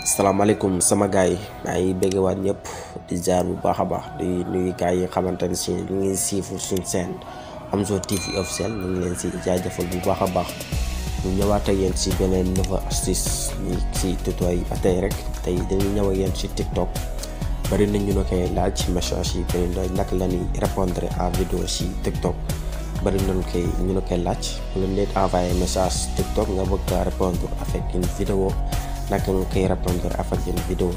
Assalamualaikum sama gaay maa ngi bëgg waat ñëpp di jaar bu baax a baax di nuyu gaay yi xamante ne si ñu ngi siifu suñ seen Amzo TV officiel ñu ngi leen si jaajëfal bu baax a baax ñu ñëwaat ak yéen si beneen nouvelle astuce ni si tuto yi ba tey rek tey dañuy ñëw ak yéen si TikTok bari nañ ñu koy laaj message yi bari na naka la ñuy répondre à vidéo si TikTok bari nañ koy laaj bu leen leen envoyé message TikTok nga bëgg a répondre avec une vidéo naka nga koy répondre avec une vidéo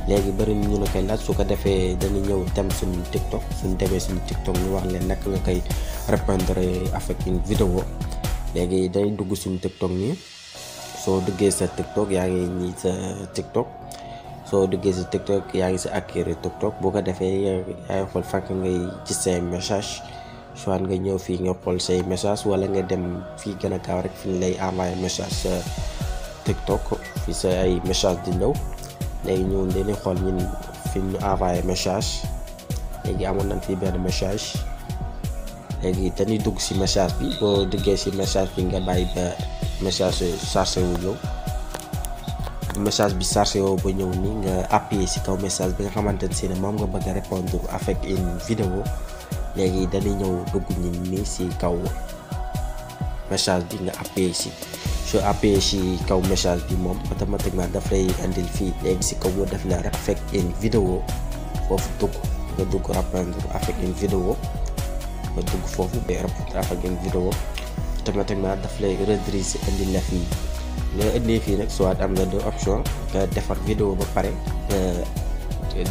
léegi bari ñu la koy laaj su ko defee dañu ñëw dem suñu TikTok suñu demee suñu TikTok ñu wax leen naka nga koy répondre avec une vidéo léegi day dugg suñu TikTok nii soo duggee sa TikTok yaa ngi nii sa TikTok soo duggee sa TikTok yaa ngi sa acquérir TikTok boo ko defee yaay xool fànk ngay gis say message soit nga ñëw fii nga xool say message wala nga dem fii gën a gaaw rek fi ñu lay envoyé message sa TikTok fi sa ay message di ñëw léegi ñun dañuy xool ñun fi ñu envoyé message léegi amoon nañ fi benn message léegi dañuy dugg ci message bi boo duggee ci message bi nga bàyyi ba message chargé wu ñëw message bi chargé woo ba ñëw ni nga appuyer ci kaw message bi nga xamante ne si ne moom nga bëgg a répondre avec une vidéo léegi dañuy ñëw dugg ñun nii ci kaw message bi nga appuyer ci soo appuyé ci kaw message bi moom automatiquement daf lay indil fii léegi ci kaw mu def la rek avec une vidéo foofu dugg nga dugg répondre avec une vidéo nga dugg foofu ba répondre avec une vidéo automatiquement daf lay rediriger indil la fii nga indi fii nag soit am nga deux options nga defar vidéo ba pare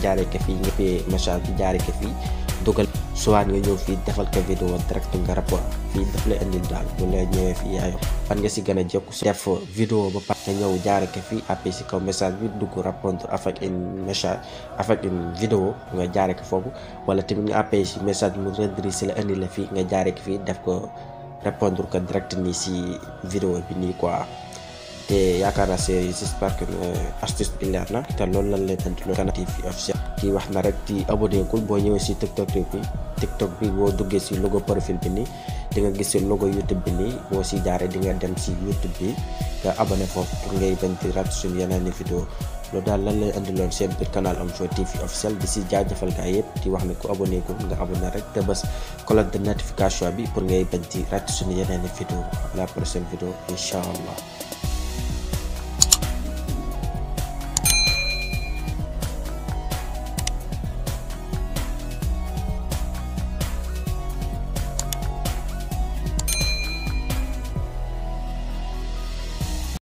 jaaree ko fii nga appuyé message bi jaaree ko fii dugal soit nga ñëw fii defal ko vidéo direct nga rapport fii daf lay indil daal bu lay ñëwee fii yaayoo fan nga si gën a jokk si def vidéo ba pare nga ñëw jaare ko fii appuyé si kaw message bi dugg répondre avec une message avec une vidéo nga jaare ko foofu wala tamit nga appuyé si message mu rediriger la indi la fii nga jaare ko fii def ko répondre ko direct nii si vidéo bi nii quoi te yaakaar naa c'est j'espère que astuce bi leer na te loolu lañ leen andi loolu Kana TV officiel di wax na rek di abonné kul boo ñëwee si TikTok bi boo duggee si logo profil bi nii di nga gis si logo YouTube bi nii boo si jaaree di nga dem si YouTube bi nga abonné foofu pour ngay bañ di rat suñu yeneen vidéo loolu daal lan leen andi loon seen biir canal Amzo TV officiel di si jaajëfal gaa yëpp di wax ne ku abonné kul nga abonné rek te bés cloche de notification bi pour ngay bañ di rat suñu yeneen vidéo la prochaine vidéo incha allah.